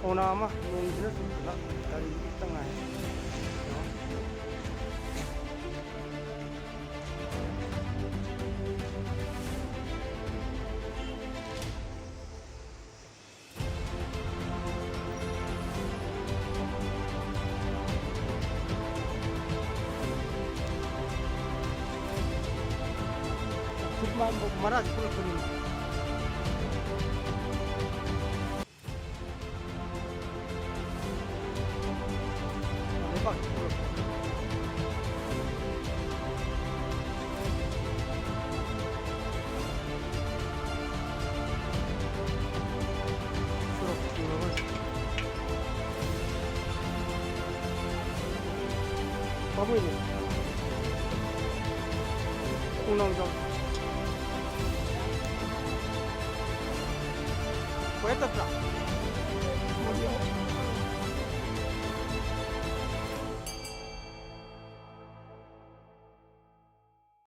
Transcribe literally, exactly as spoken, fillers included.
ꯀꯣꯅꯥ ꯑꯃ ꯅꯣꯡꯁꯤꯅ ꯆꯨꯗꯅ ꯒꯥꯔꯤ ꯈꯤꯇꯪ ꯉꯥꯏ꯫ ꯈꯨꯠ ꯃꯥ-, ꯃꯔꯥꯁꯤ ꯄꯨꯔꯛꯄꯅꯤꯅꯦ꯫ ꯂꯩꯕꯥꯛꯁꯤ ꯄꯨꯔꯛꯄ꯫ ꯁꯣꯔꯣꯛ ꯆꯤꯡꯉꯒ꯫ ꯄꯥꯝꯃꯨꯏꯅꯦ꯫ ꯈꯣꯡꯅꯥꯡ ꯆꯥꯎ꯫ ꯀꯣꯏꯔ ꯆꯠꯄ꯭ꯔꯥ?